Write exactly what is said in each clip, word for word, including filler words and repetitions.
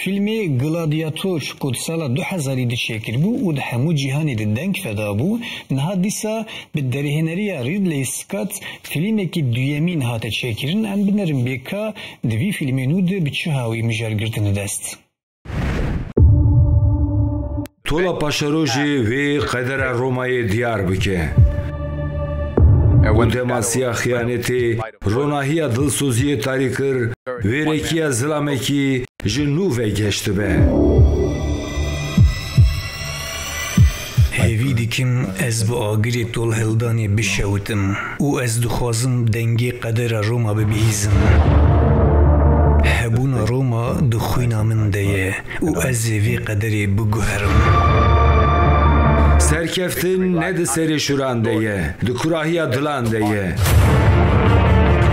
Fîlmê Gladiator ku di sala du hezarî de çêkiribû û di hemû cîhanê de deng vedabû, niha dîsa bi derhêneriya Ridley Scott fîlmekî duyemîn hate çêkirin. Em binerin bê ka di vî fîlmê nû de bi çi hawî mijar girtine dest. Tola paşerojê wê qedera Romayê diyar bike. Û demasiya xiyanetê, ronahiya dilsoziyê tarî kir, wêrekiya zilamekî ji nû vegeştibe. Hêvî dikim ez bi agirê tolhildanê bişewitim û ez dixwazim dengê qedera Roma bibihîzim. Hebûna Roma di xwîna min de ye û ez ê vê qederê biguherim. Serkeftin ne di serê şuran de ye, di kurahiya dilan de ye.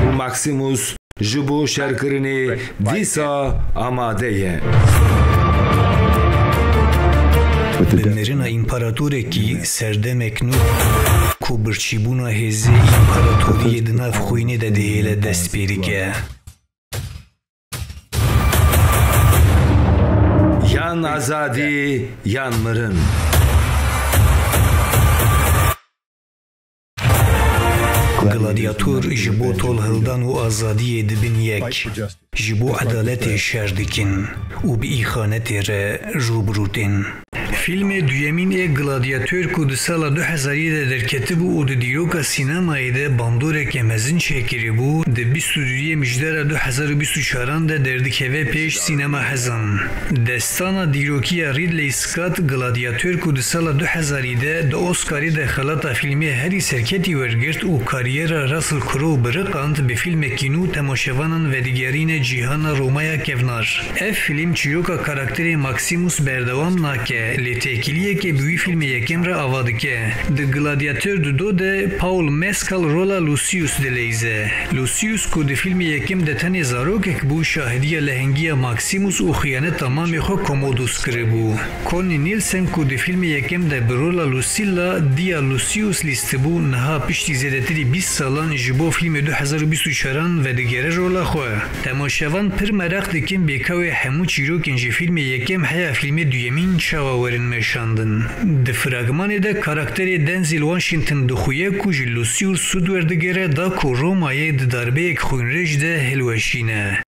Û Maximus ji bo şerkirinê dîsa amade ye. Bi mirina împaratorekî serdemek nû ku birçîbûna hêzê împaratoriyê di nav xwînê de dihêle dest pê dike. Yan azadî, yan mirin. Gladiator ji bo tolhildan û azadiyê dibin yek. Ji bo edaletê şer dikin û bi îxanetê re rû bi rû tên. Fîlmê duyemîn ê Gladiator ku di sala du hezarî de derketibû û di dîroka sînemayê de bandoreke mezin çêkiribû, di bîst û duyê Mijdara du hezar û bîst û çaran de derdikeve pêş sînema hezan. Destana dîrokî ya Ridley Scott, Gladiator ku di sala du hezarî de di Oscarê de xelata fîlmê herî serketî wergirt û kariyera Russell Crowe biriqand, bi fîlmekî nû temaşevanan vedigerîne cîhana Romaya kevnar. Ev fîlm çîroka karakterê Maximus berdewam nake, lê têkiliyeke bi wî fîlmê yekem re ava dike. Di Gladiator du de Paul Mescal rola Lucius dileyze. Lucius ku di fîlmê yekem de tenê zarokek bû, şahidiya lehengiya Maximus û xiyaneta mamê xwe Commodus kiribû. Connie Nielsen ku di fîlmê yekem de bi rola Lucilla, diya Lucius lîstibû, niha piştî zêdetirî bîst salan ji bo fîlmê du hezar û bîst û çaran vedigere rola xwe. Temaşevan pir meraq dikin bê ka wê hemû çîrokên ji fîlmê yekem heya fîlmê duyemîn çawa werin meşandin. Di fragmanê de karakterê Denzel Washington dixuye ku ji Lucius sûd werdigere da ku Romayê di darbeyek xwînrêj de hilweşîne.